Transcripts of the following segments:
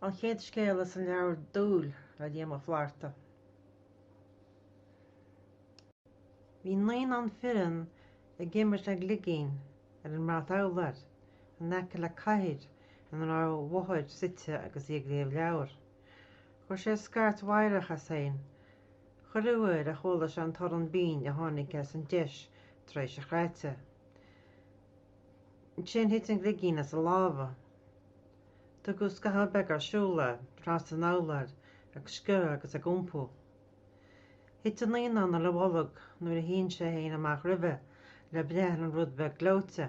An chéad scéal as an leabhar Dúil le Liam Ó Flaithearta. Bhí naíonán fireann ag imirt le gligín ar an mbrat urláir in aice le cathaoir ina raibh a mháthair suite agus í ag léamh leabhair. Chuir sé scairt mheidhreach as féin chuile uair a chuala sé an torann binn a tháinig as an deis tar éis a chraite. Ansin thit an gligín as a lámha. Tugadh scaitheamh beag ar siúl é, trasna an urláir, ag sciorradh agus ag iompú. Thit an naíonán ar a bholg nuair a shín sé é féin amach roimhe le breith ar an rud beag gleoite.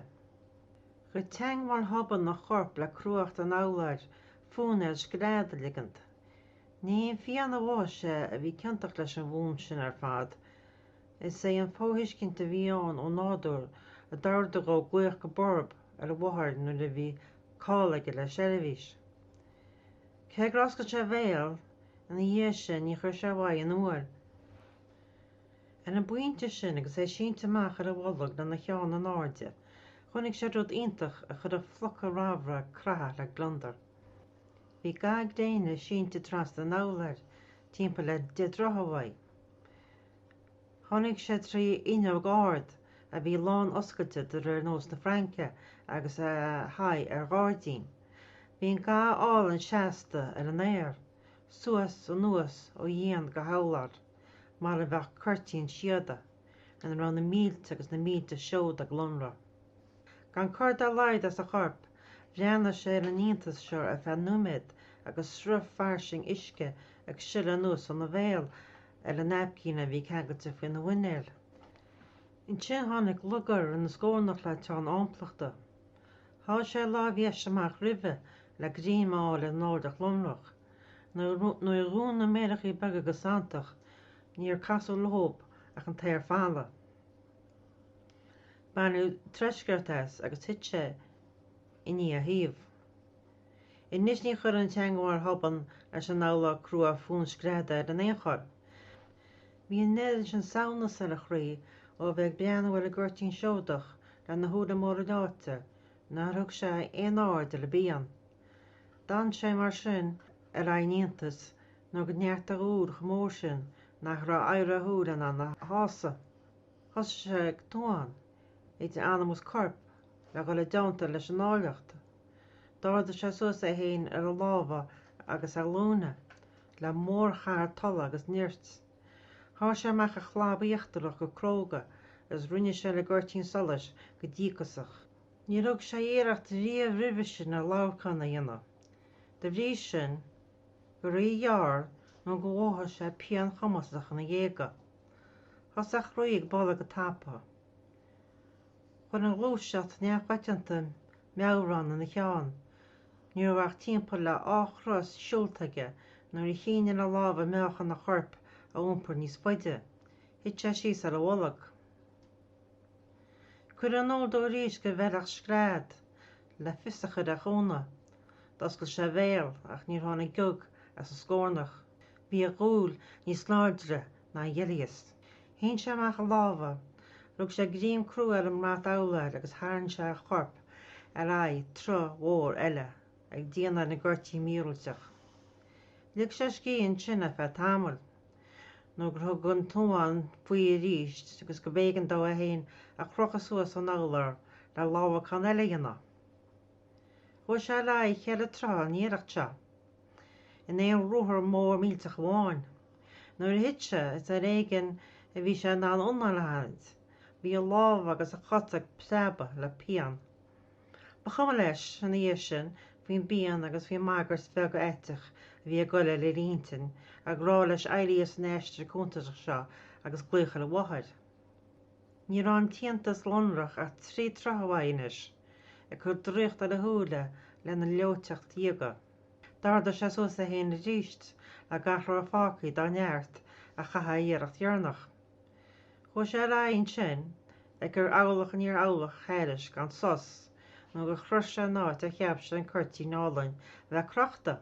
Chuir teangmháil thobann a choirp le cruacht an urláir fonn air scread a ligint. Ní hé an phian a mhothaigh sé a bhí ciontach leis an bhfonn sin ar fad. Is é an fho-thuiscint a bhí ann ó nádúr a d'ordaigh dhó glaoch go borb ar a mháthair nuair a bhí call aige le seirbhís. Cé gur oscail sé a bhéal ina dhiaidh sin ní chuir sé uaidh aon fhuaim. Ar an bpointe sin agus é sínte amach ar a bholg lena cheann in airde, chonaic sé rud iontach a chuir a phluca ramhra ag croitheadh le gliondar. Bhí ga gréine sínte trasna an urláir, timpeall le 10 dtroithe uaidh. Tháinig sé trí fhuinneog ard a bhí lán-oscailte de réir nós na Fraince agus a haghaidh ar ghairdín. Bhí an ga álainn seasta ar an aer, suas anuas ó dhíon go hurlár, mar a bheadh cuirtín síoda, ina raibh na mílte agus na mílte seod ag lonradh. Gan cor dá laghad as a chorp, bhreathnaigh sé ar an iontas seo ar feadh nóiméad agus sruth fairsing uisce ag sileadh anuas óna bhéal ar an naipcín a bhí ceangailte faoina mhuinéal. Ansin tháinig lugar ina scornach le teann ámplachta. Sháigh sé a lámh dheis amach roimhe le greim a fháil ar an áilleacht lonrach. Nuair a dhún na méarachaí beaga go santach, níor casadh leob ach an t-aer folamh. Baineadh treisceart as agus thit sé i ndiaidh a thaobh. Anois ní chuir an teangmháil thobann leis an urlár crua fonn screada air in aon chor. Bhí an oiread sin samhnas ar a chroí ó bheith ag breathnú ar an gcuirtín seodach lena shúile móra leáite nár thug sé aon aird ar an bpian. D'fhan sé mar sin ar aghaidh an iontais nó gur neartaigh a dhúil chomh mór sin nach raibh oidhre a shúl in ann a shásamh. Thosaigh sé ag tuán, idir anam agus corp, le dhul i dteannta leis an áilleacht. D'ardaigh sé suas é féin ar a lámha agus a ghlúine, le mórchathair tola agus nirt. Sháigh sé amach a chlab íochtarach go cróga agus rinne sé le gcuirtín solais go díocasach. Níor thug sé iarracht riamh roimhe sin ar ladharcán a dhéanamh. Dá bhrí sin, gur ríghearr nó go mhothaigh sé pian chumasach ina ghéaga. Thosaigh a chroí ag bualadh go tapa. Chuir an ghluaiseacht neamhchoitianta meabhrán ina cheann. Ní raibh ach timpeall le 2 chros siúlta aige nuair a shín ar a lámha meáchan a choirp a iompar níos faide. Thit sé síos ar a bholg. Cuireadh in iúl dó arís go bhfeilfeadh scread le fios a chur ar chúnamh. D'oscail sé a bhéal ach níor tháinig gioc as a scornach. Bhí a dhúil níos láidre ná a dheilgheas. Shín sé amach a lámha, rug sé greim crua ar an mbrat urláir agus tharraing sé a chorp ar aghaidh troith mhór eile, ag déanamh ar an gcuirtín míorúilteach. Lig sé scíth ansin ar feadh tamaill, nó gur thug an tuán faoi arís agus go mb'éigean dó é féin a chrochadh suas ón urlár le lámhacán eile a dhéanamh. Chuaigh sé ar aghaidh cheithre troithe an iarracht seo. in aon ruathar mór millteach amháin. Nuair a thit sé, is ar éigean a bhí sé in ann anáil a tharraingt. Bhí a lámha agus a chosa ag preabadh le pian. Ba chuma leis, ina dhiaidh sin, faoin bpian agus faoin mbagairt bheag fhaiteach a bhí ag goil ar a intinn, ag rá leis éirí as an aistear contúirteach seo agus glaoch ar a mháthair. Ní raibh an t-iontas lonrach ach 3 troithe uaidh anois, ag cur draíocht ar a shúile lena ghleoiteacht dhiaga. D'ardaigh sé suas é féin arís le gach a raibh fágtha dá neart a chaitheamh ar iarracht dheireanach. Chuaigh sé ar aghaidh ansin ag cur eallach i ndiaidh eallach thairis gan sos nó gur shroich sé an áit ar cheap sé an cuirtín álainn a bheith crochta.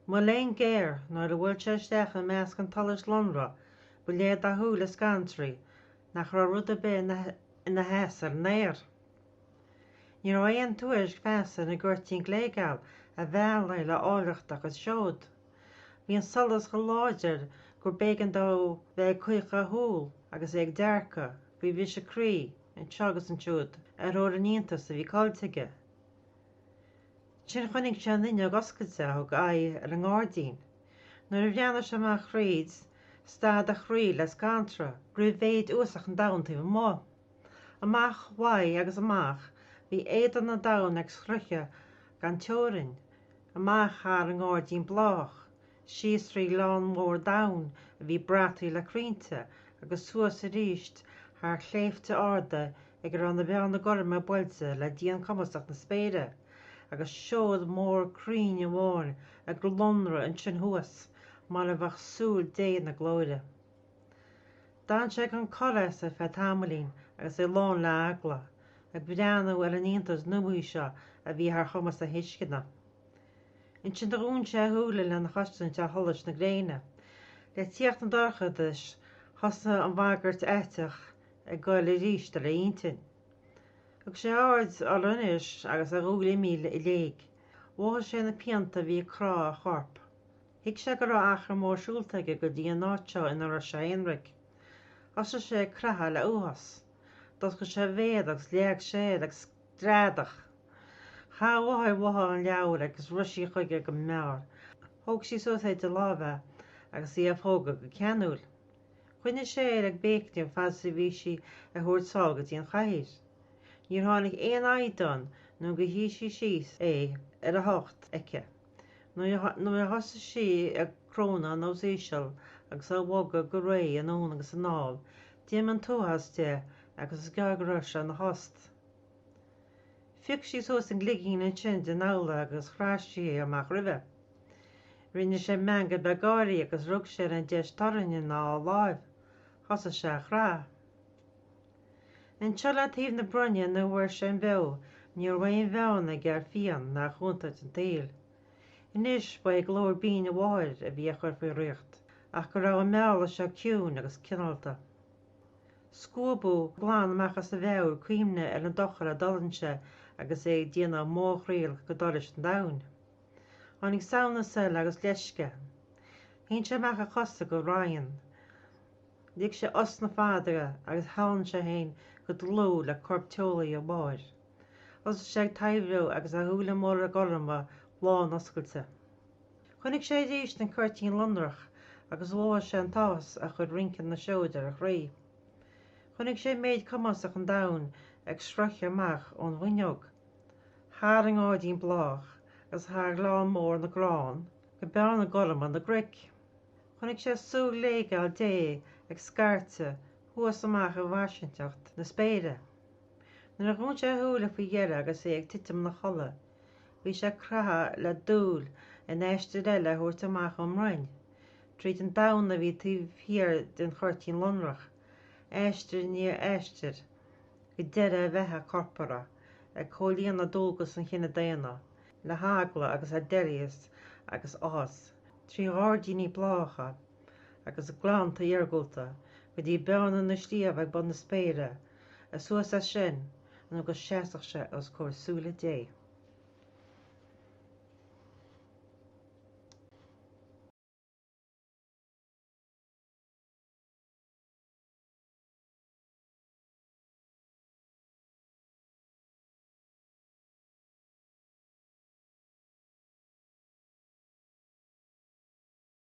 Mo léan géar, nuair a bhuail sé isteach i measc an tsolais lonraigh, ba léir dá shúile scantraí nach raibh rud ar bith ina sheasamh ar an aer. Ní raibh aon tuairisc feasa ar an gcuirtín gléigeal a mheall é le áilleacht a chuid seod. Bhí an solas chomh láidir gur b'éigean dó bheith ag caochadh a shúl agus é ag dearcadh, faoi bhriseadh croí, anseo agus ansiúd, ar thóir an iontais a bhí caillte aige. Ansin chonaic sé an fhuinneog oscailte a thug aghaidh ar an ngairdín. Nuair a bhreathnaigh sé amach thríd, stad a chroí le scanradh roimh mhéid uafásach an domhain taobh amuigh. Amach uaidh agus amach, bhí éadan an domhain ag sroicheadh gan teorainn, amach thar an ngairdín bláthach, síos trí ghleann mór domhain a bhí brataithe le crainnte, agus suas arís thar shléibhte arda ag a raibh na beanna gorma buailte le díon cumasach na spéire, agus seod mór cruinn amháin ag lonradh ansin thuas mar a bheadh súil Dé na glóire. D'fhan sé gan cor as ar feadh tamaillín agus é lán le heagla, ag breathnú ar an iontas nua seo a bhí thar chumas a thuisceana. Ansin dhún sé a shúile lena chosaint ó sholas na gréine. Le tíocht an dorchadais thosaigh an bhagairt fhaiteach ag goil arís ar a intinn. Thug sé aird orthu anois agus a dhúil imithe i léig. Mhothaigh sé na pianta a bhí ag crá a choirp. Thuig sé go raibh achar mór siúlta aige go dtí an áit seo ina raibh sé aonraic. Thosaigh sé ag croitheadh le huafás. D'oscail sé a bhéal agus leag sé air ag screadach. Chaith a mháthair uaithi an leabhar agus rith sí chuige go mear. Thóg sí suas é de láimh é agus í á phógadh go ceanúil. Choinnigh sé air ag béicneach fad is a bhí sí á thabhairt sall go dtí an chathaoir. Níor tháinig aon fhoighid ann nó gur shuigh sí síos é ar a hucht aici. Nuair a thosaigh sí ag crónadh anuas íseal agus á bhogadh go réidh anonn agus anall, d'imigh an t-uafás de agus is gearr go raibh sé ina thost. Phioc sí suas an gcloigín ansin den urlár agus chraith sí é amach roimhe. Rinne sé meangadh beag gáirí agus rug sé ar an deis torainn ina dhá láimh. Thosaigh sé á chraith. Anseo le taobh na broinne ina bhfuair sé an beo ní raibh aon bheann aige ar phian ná ar chontúirt an tsaoil. Anois ba é glór binn a mháthar a bhí á chur faoi dhraíocht ach go raibh an mealladh seo ciúin agus cineálta. Scuabadh glan amach as a mheabhair cuimhne ar an dochar a d'fhulaing sé agus é ag déanamh mórthriall go dorais an domhain. Tháinig samhnas air agus leisce. Shín sé amach a chosa go righin. Lig sé osna fada agus theann sé féin go dlúth le corp teolaí a mháthar. Thosaigh sé ag taibhreamh agus a shúile móra gorma lán-oscailte. Chonaic sé arís an cuirtín lonrach agus mhothaigh sé an t-áthas a chuir rince na seod ar a chroí. Chonaic sé méid cumasach an domhain ag sroicheadh amach ón bhfuinneog, thar an ngairdín bláthach agus thar ghleann mór na gcrann go beanna gorma na gcnoic. Chonaic sé súil léigeal Dé ag scairteadh thuas amach i bhfairsingeacht na spéire. Nuair a dhún sé a shúile faoi dheireadh agus é ag titim ina chodladh, Bhí sé ag croitheadh le dúil in aistear eile a thabhairt amach ón mbroinn, tríd an domhan a bhí taobh thiar den chuirtín lonrach, aistear i ndiaidh aistir, go deireadh a bheatha corpartha, ag comhlíonadh dualgas an chine daonna, le heagla agus le deilbhíos agus áthas, trí ghairdíní bláthacha agus gleannta iargúlta, go dtí bearna na sliabh ag bun na spéire, is suas as sin nó go seasfadh sé os comhair súile Dé.